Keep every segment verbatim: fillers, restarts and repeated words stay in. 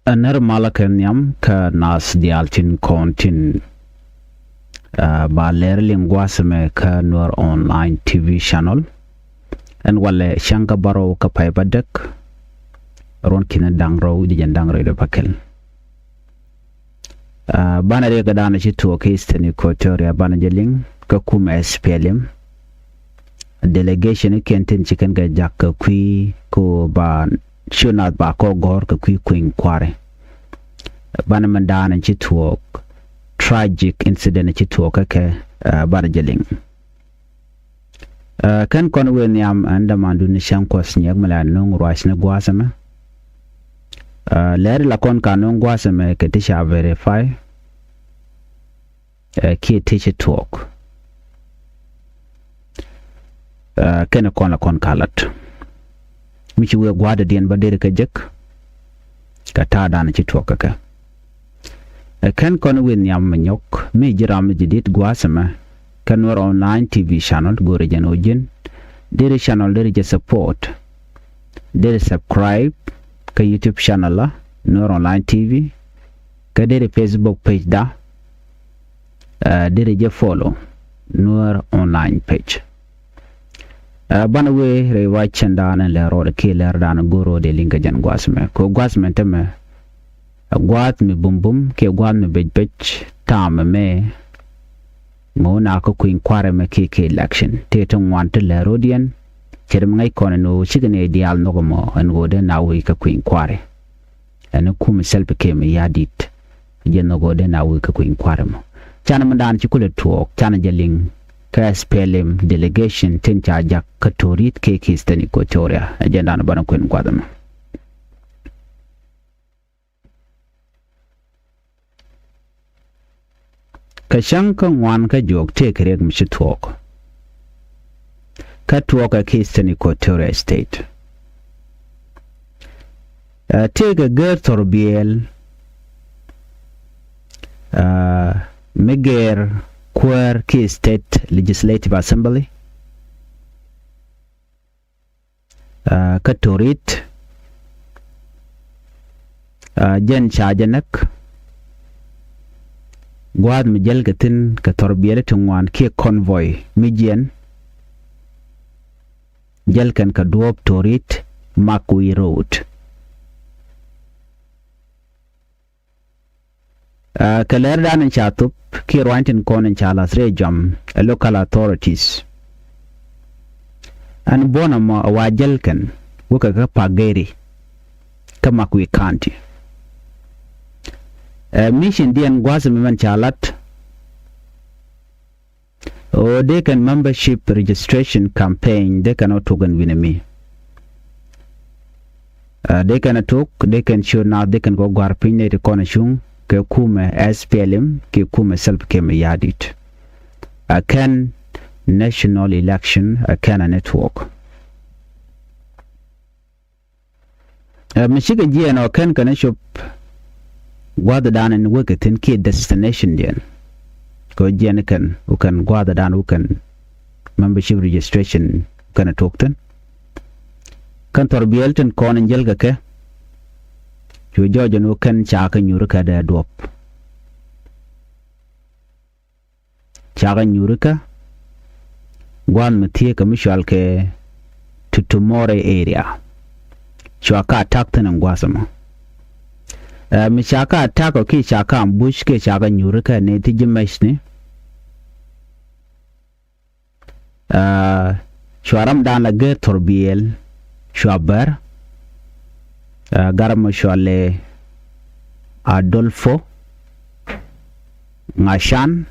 Ɛ nɛr malä kɛ nhiam kä naath diaal tin kɔn tin, ah, ba lɛr liŋ gua̱a̱th ɛmɛ kä Nuer Online T V channel. Ɛn walɛ cäŋ kä bärɔw kä pay bädäk, ruɔ̱n ki̱n da̱ŋ rɛw, ji̱ jɛn da̱ŋ rɛw dee bäkɛl. Ah, banɛ riɛk ɛ da̱a̱n ci tuɔɔk kä Eastern Equatoria, banɛ jɛ liŋ kä kumɛ S P L M delegation kiɛn tin ci kɛn kɛ jak kɛ kui̱ ko ba ci naath ba kɔ gɔ̱r kɛ kui̱ kui̱ny kua̱ri. Banɛ mɛn da̱a̱n ci tuɔɔk, tragic incident ci tuɔɔk kä kɛ, ah, banɛ jɛ liŋ. Ah, kɛn kɔn wëë nhiam ɛn dämandun ni cäŋ Kuɔth Nyiɛk mi la no̱o̱ŋ ruac ni gua̱a̱th ɛmɛ. Ah, lɛri la kɔn ka no̱o̱ŋ gua̱a̱th ɛmɛ kɛ ti ca verify, ah, kiɛ ti ci tuɔɔk. Ah, kɛn kɔn la kɔn ka lat mi ci wëë gua̱a̱th dɔ̱diɛn bä deri kä jek kɛ ta̱a̱ da̱a̱n ci tuɔɔk kɛ kɛ. Ɛ kɛn kɔn wëë nhiam mi nyɔk mi ji̱ ram mi ji̱ di̱t gua̱a̱th ɛmɛ kä Nuer Online T V channel, go̱o̱rɛ jɛn ɣöö ji̱n deri channel deri jɛ support, deri subscribe kä YouTube channel la Nuer Online T V, kä deri Facebook page da, ah, deri jɛ follow Nuer Online page. Ah, banɛ wëë rɛy ruac cɛn da̱a̱n ɛn lɛr rɔɔdɛ kiɛ lɛr da̱a̱n go̱o̱r rɔɔdɛ liŋ kɛ jɛn gua̱a̱th ɛmɛ. Kɛ gua̱a̱th ɛmɛ tämɛ, ah, gua̱a̱th mi bumbum kiɛ gua̱a̱th mi becbec ta̱a̱m ɛmɛ. Ŋo̱o̱na kä kui̱ny kua̱r ɛmɛ kiɛ kɛ election tëë ti ŋuan ti lɛr rɔɔdiɛn. Cɛ ri mi ŋäc kɔn ɛn ɣöö cikɛ nɛy diaal nhɔk ɛmɔ ɛn ɣöö dee na wec kä kui̱ny kua̱ri. Ɛn kum Salva Kiir Mayardit, jɛ nhɔk ɣöö dee na wec kä kui̱ny kua̱ri mɔ. Canɛ mi da̱a̱n ci kulɛ tuɔɔk, canɛ jɛ liŋ kä S P L M delegation tin ca jak kä Torit kɛ Eastern Equatoria. Ɛ jɛn da̱a̱n banɛ kuɛn gua̱th ɛmɔ. Kɛ cäŋ kä ŋuan kä juɔk tëëkɛ riɛk mi ci tuɔɔk. Kä tuɔɔkɛ kɛ Eastern Equatoria State. Ah, tëëkɛ gɛr thɔr biɛɛl, ah, mi gɛr kuäär kɛ State Legislative Assembly. Ah, kä Torit, ah, jɛn ca jɛ näk. Gua̱a̱th mi jäl kɛ thi̱n kɛ thɔr biɛli ti ŋuan kiɛ convoy mi jiɛn jäl kɛn kɛ duɔ̱ɔ̱p Torit Makwi Road. Ah, kɛ lɛr dan in ca thop kiɛ ruany tin kɔn in ca lath rɛy jɔam ɛ local authorities. Ɛn buɔ̱n ɛmɔ ɛ wa jäl kɛn wä kɛ kä Pageri kä Makwi County. Ɛ mission diɛn gua̱th mi mɛn ca lat. Ɣöö dee kɛn membership registration campaign dee kɛn ɔ tok ɛn wi̱nɛ mi. Ah, dee kɛn ɔ tok, dee kɛn ciöt naath, dee kɛn kɔ gua̱r piny nɛy ti kɔn ɔ cuŋ kɛ kumɛ S P L M kiɛ kumɛ Salva Kiir Mayardit. A kɛn national election, a kɛn a network. Ɛ, mi cikɛ jiɛɛn ɔ kɛn kɛn ɛ cop gua̱thdan in wekɛ thi̱n kiɛ destination diɛn. Kɛ ɔ jiɛɛn kɛn wä kɛn gua̱thdan wä kɛn membership registration wä kɛn ɛ tuɔk thi̱n. Kɛn thɔr biɛl tin kɔn in jäl kɛ kɛ cu jɔɔc ɛn wä kɛn ca kɛ nyuuri kɛ dee duɔp. Cakɛ nyuurikä gua̱a̱th mi thieekä mi cual kɛ Tutumore area. Cua ka attack thi̱n in gua̱a̱th ɛmɔ. Ɛ, mi ca ka attack ɔ ki ca ka ambush kiɛ cakɛ nyuurikä ni thi ji̱ mɛcni. Ɛ, cua ramdan la gee thor biɛɛl cua bär. Ɛ, garɛ mɔ cua lɛ Adolfo Ŋacan,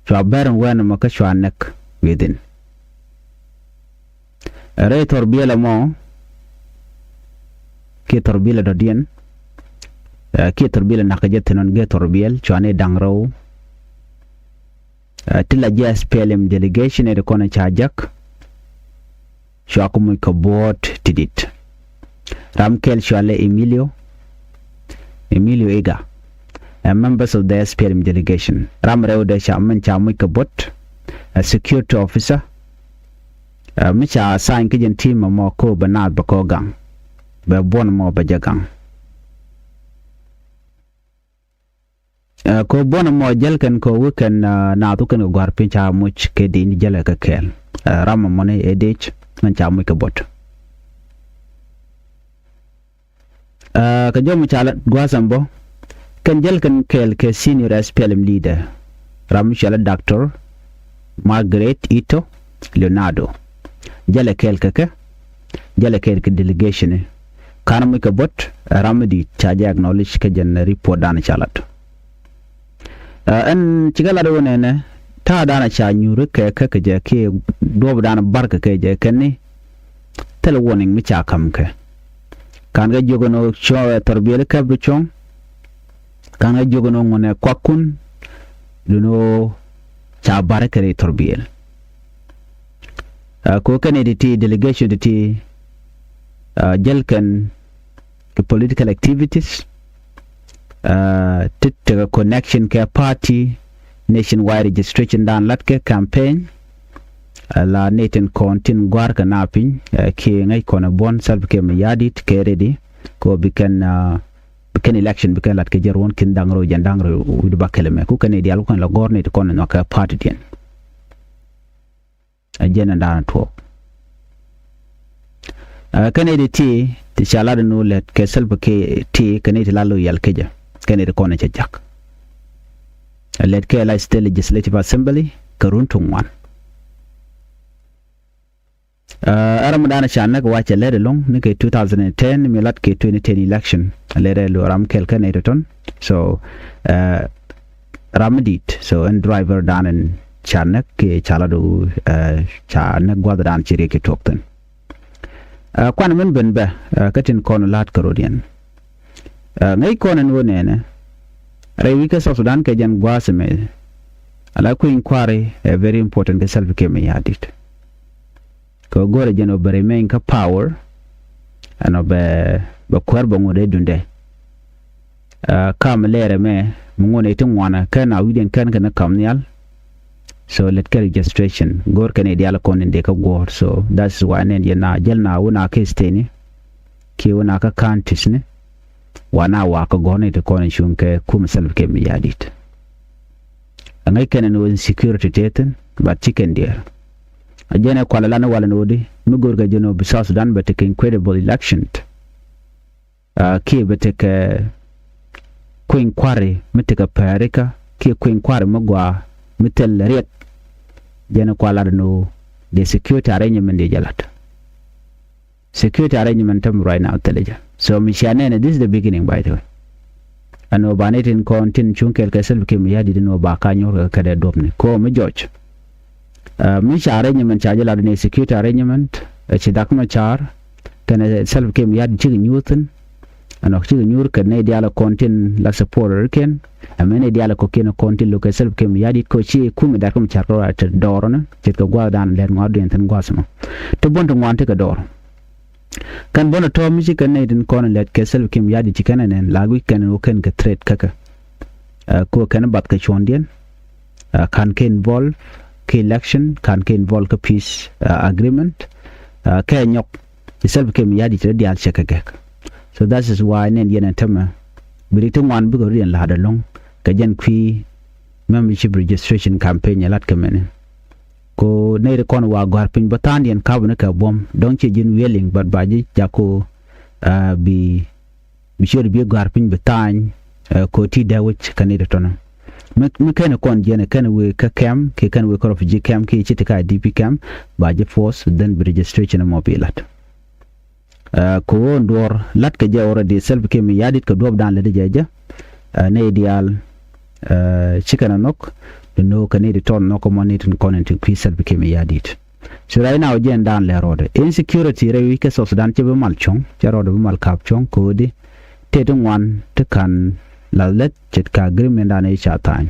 cua bär in wɛn ɛmɔ kä cua näk within. Ɛ, rɛy thor biɛl ɛmɔ kiɛ thor biɛl ɛ dɔ̱diɛn, ɛ, kiɛ thor biɛl ɛ na̱k kɛ jɛ thi̱n ɔn gee thor biɛl cua ni da̱ŋ rɛw. Ɛ, ti la jɛ S P L M delegation ɛ ti kɔn ɛ ca jäk. Cua kɛ muc kɛ buɔ̱ɔ̱t ti di̱t. Ram kɛl cua lɛ Emilio, Emilio Iga, ɛ members of the S P L M delegation. Ram rɛwdɛ ca min ca muc kɛ buɔ̱t, ɛ security officer. Ɛ, mi ca sign kä jɛn team ɛmɔ ko bɛ naath bɛ kɔ gaŋ, bɛ buɔ̱n ɛmɔ bɛ jɛ gaŋ. Ɛ, kɛ buɔ̱n ɛmɔ jäl kɛn kɛ wä kɛn, ɛ, naath wä kɛn kɛ gɔ̱a̱r piny ca muc kɛ di̱n jäl kɛ kɛɛl. Ɛ, ram ɛmɔni ɛ dec mɛn ca muc kɛ buɔ̱t. Ɛ, kɛ jɔm ca la gua̱a̱th ɛn bä kɛn jäl kɛn kɛɛl kɛ senior S P L M leader, ram mi cɔalɛ Doctor Margaret Ito Leonardo. Jälɛ kɛɛl kɛ kɛ, jälɛ kɛɛl kɛ delegation. Kan muc kɛ buɔ̱t, ɛ, ram mi di̱i̱t ca jɛ acknowledge kä jɛn report dan ca lat. Ɛ, ɛn cikɛ lat wä nɛnɛ, ta̱a̱ dan ca nyuuri kɛ kɛ kɛ jɛ kiɛ duɔ̱ɔ̱p dan barkɛ kɛ jɛ kɛn ni thil warning mi ca ka̱m kɛ. Kan kɛ jiök ɛn ɣöö cuɔ̱, ɛ, thɔrbiɛl kɛp bi cuɔ̱ŋ. Kan kɛ jiök ɛn ɣöö ŋun ɛ kuakun, duundɛ ɣöö ca barɛ kɛ rɛy thɔrbiɛl. Ɛ, kɛ ɣöö kɛn iti ti delegation ti ti, ɛ, jäl kɛn kɛ political activities, ɛ, ti tekɛ connection kɛ party, nationwide registration dan lat kɛ campaign, ɛ, la nɛy tin kɔn tin gua̱a̱r kɛ na piny, ɛ, kiɛ ŋäc kɔn ɛ buɔ̱n Salva Kiir Mayardit kɛ ready kɛ ɣöö bi kɛn, ɛ, bi kɛn election bi kɛn lat kɛ jɛ ruɔ̱n kin da̱ŋ rɛw jɛn da̱ŋ rɛw wi̱cdɛ bäkɛl ɛmɛ. Ku kɛn ɛ diaal ku kɛn la gɔ̱r nɛy ti kɔn ɛ nhɔk kɛ party diɛn. Ɛ jɛn ɛn da̱a̱n tuɔɔk. Ɛ, kɛn iti ti, ti ca lat ɛn ɣöö lät kɛ Salva Kiir ti, kɛn iti la loyal kɛ jɛ, kɛn iti kɔn ɛ cɛ jak. Ɛ lät kɛ la State Legislative Assembly kɛ run ti ŋuan. Ɛ, ɛ ram dan ca näk wa cɛ lät ɛlɔ̱ŋ ni kɛ two thousand and ten mi lat kɛ twenty ten election. Lät ɛ lo ram kɛl kɛn iti tɔn. So, ɛ, ram mi di̱i̱t. So, ɛn driver dan ɛn ca näk kiɛ ca lat ɣöö, ɛ, ca näk gua̱th dan ci riɛk ci tuɔɔk thi̱n. Ɛ, kuan min ben bɛ, ɛ, kä tin kɔn la̱a̱t kärɔ̱diɛn. Ɛ, ŋäc kɔn ɛn ɣöö nɛnɛ rɛy wi̱c kä South Sudan kɛ jɛn gua̱a̱th ɛmɛ, ala kui̱ny kua̱ri ɛ very important kɛ Salva Kiir Mayardit. Kɛ ɣöö go̱rɛ jɛn ɔ bɛ remain kä power, ɛn ɔ bɛ, bɛ kuäär bɛ ŋot ɛ dundɛ. Ɛ, kam lɛɛrɛ mɛ mi ŋot ɛ ti ŋuanɛ kɛn a wi̱cdiɛn kɛn kɛn kam nhial. So lät kɛ registration go̱r kɛn ɛ diaal kɔn in dee kä guɔ̱ɔ̱r. So that's why nɛn yɛn na jäl na wun a kä state ni kiɛ wun a kä counties ni. Wa na wa kä gɔ̱r ni ti kɔn in cuŋ kɛ kum Salva Kiir Mayardit. Ɛ ŋäc kɛn in wä insecurity tëë thi̱n, but ci kɛn diɛɛr. A jɛn ɛ kualɛ lan ɛ walɛ ni wä di mi go̱r kɛ jɛn wä bi South Sudan bɛ ti kɛ incredible election. Ɛ, kiɛ bɛ tekɛ kui̱ny kua̱ri mi tekɛ pɛrikä kiɛ kui̱ny kua̱ri mi gɔaa mi thil riɛk. Jɛn kua lat ni ɣöö the security arrangement di jɛ lat. Security arrangement tämɛ right now thilɛ jɛ. So mi cia nɛnɛ, this is the beginning, by the way. Ɛn ɣöö ba ni tin kɔn tin cuŋ kɛɛl kɛ Salva Kiir Mayardit ɛn ɣöö ba ka nyuɔ̱r kɛ kɛ dee duɔ̱pni kɛ ɣöö mi jɔc. Ɛ, mi ca arrangement ca jɛ lat ni security arrangement, ɛ, ci Dak Macar kɛnɛ Salva Kiir Mayardit cikɛ nyuur thi̱n. Ɛn ɣöö cikɛ nyuur kɛ nɛy diaal kɔn tin la supporter kɛn. Ɛ mɛn nɛy diaal kɔ̱kiɛn kɔn tin lo̱kɛ Salva Kiir Mayardit kɛ ɣöö ci kum Dak Macar kɛ rɔ te dɔɔrɔnɛ ce̱tkɛ gua̱a̱th dan lɛt ŋɔaar duëën thi̱n gua̱a̱th mɔ. Ti buɔ̱n ti ŋuan ti kɛ dɔɔr. Kɛn buɔ̱n tɔ̱ mi ci kɛn nɛy tin kɔn lɛt kɛ Salva Kiir Mayardit ci kɛn ɛ nɛn la guic kɛn ɛ ɣöö kɛn kɛ threat kä kɛ. Ɛ, kɛ ɣöö kɛn bath kɛ cuɔ̱ndiɛn, ɛ, ka̱n kɛ involve kɛ election, ka̱n kɛ involve kɛ peace, ɛ, agreement, ɛ, kɛ nyɔk ci Salva Kiir Mayardit rɔ diaal cɛ kɛ gɛk. So that is why nɛn yɛn ɛn tämɛ bi rik ti ŋuan bikɛ rut yɛn la̱a̱t ɛlɔ̱ŋ kɛ jɛn kui̱ membership registration campaign ɛ lat kɛ mɛni. Kɛ ɣöö nɛy ti kɔn wa gɔ̱a̱r piny bä tha̱a̱ŋdiɛn ka̱pɛ ni kɛ buɔ̱m dɔ̱ŋ ciɛ ji̱n willing, but ba ji̱ jak kɛ ɣöö, ɛ, bi bi ciöt bi gɔ̱a̱r piny bi tha̱a̱ny, ɛ, kɛ ɣöö ti dee wec kɛ nɛy ti tɔ̱nä. Mi, mi kɛn kɔn jiɛn kɛn wëë kä camp kiɛ kɛn wëë kä refugee camp kiɛ ci ti kä I D P camp, ba ji̱ force, then bi registration ɛmɔ bi la̱t. Ɛ, kɛ ɣöö duɔ̱ɔ̱r la̱t kɛ jɛ already Salva Kiir Mayardit kɛ duɔ̱ɔ̱pdan lätdä jɛ jɛ. Ɛ, nɛy diaal, ɛ, ci kɛn ɛ nhɔk, di no̱o̱k kɛ nɛy ti tɔt nhɔk ɛmɔ nɛy tin kɔn in ti kui̱ Salva Kiir Mayardit. So right now jɛn dan lɛ rɔɔdɛ. Insecurity rɛy wi̱c kä South Sudan cɛ bi mal cuɔ̱ŋ, cɛ rɔɔdɛ bi mal ka̱p cuɔ̱ŋ kɛ ɣöö di tëë ti ŋuan ti ka̱n lath lät ce̱tkɛ agreement dan i̱ ca tha̱a̱ny.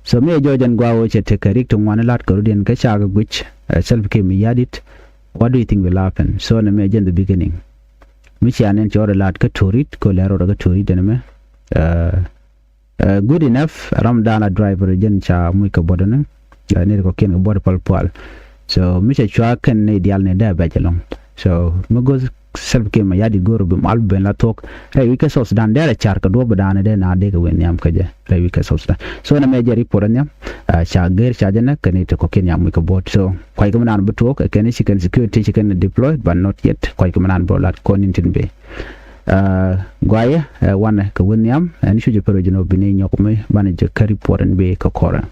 So mi ɛ jɔɔc ɛn gua̱a̱ ɣöö cɛ tekɛ rik ti ŋuan i̱ la̱t kɛ rut yɛn kä ca kɛ guic, ɛ, Salva Kiir Mayardit. What do you think will happen? So nɛ mi ɛ jɛn the beginning. Mi cia nɛn cɛ rɔɔdɛ la̱t kä Torit kɛ ɣöö lɛ rɔɔdɛ kä Torit ɛn mɛ. Ɛ, Ɛ, good enough, ram dan la driver jɛn ca muc kɛ buɔt ni. Ɛ, nɛy ti kɔ̱kiɛn kɛ buɔt pal pual. So mi cɛ cua kɛn nɛy diaal ni dee bɛc ɛlɔ̱ŋ. So mi go̱o̱th Salva Kiir Mayardit go̱o̱r bi mal bi ben la thuɔ̱k rɛy wi̱c kä South Sudan, derɛ car kɛ duɔ̱ɔ̱p dan dee na dee kɛ wä nhiam kä jɛ rɛy wi̱c kä South Sudan. So nɛmɛ jɛ report nhiam, ah, ca gɛr ca jɛ nɛ kɛ ni te kɔ̱kiɛn yam wi̱c kɛ bo̱o̱t. So kuac kɛ mi naan bi tuɔɔk, ɛ kɛn ci kɛn security ci kɛn deployed, but not yet. Kuac kɛ mi naan bi rɔ lat kɔn in tin bee. Ah, guayɛ, eh, wanɛ kɛ wä nhiam, ɛn cucɛ pär wä jɛ nɔ bi ni nyɔk mi banɛ jɛ kä report in bee kɛ kɔrɛ.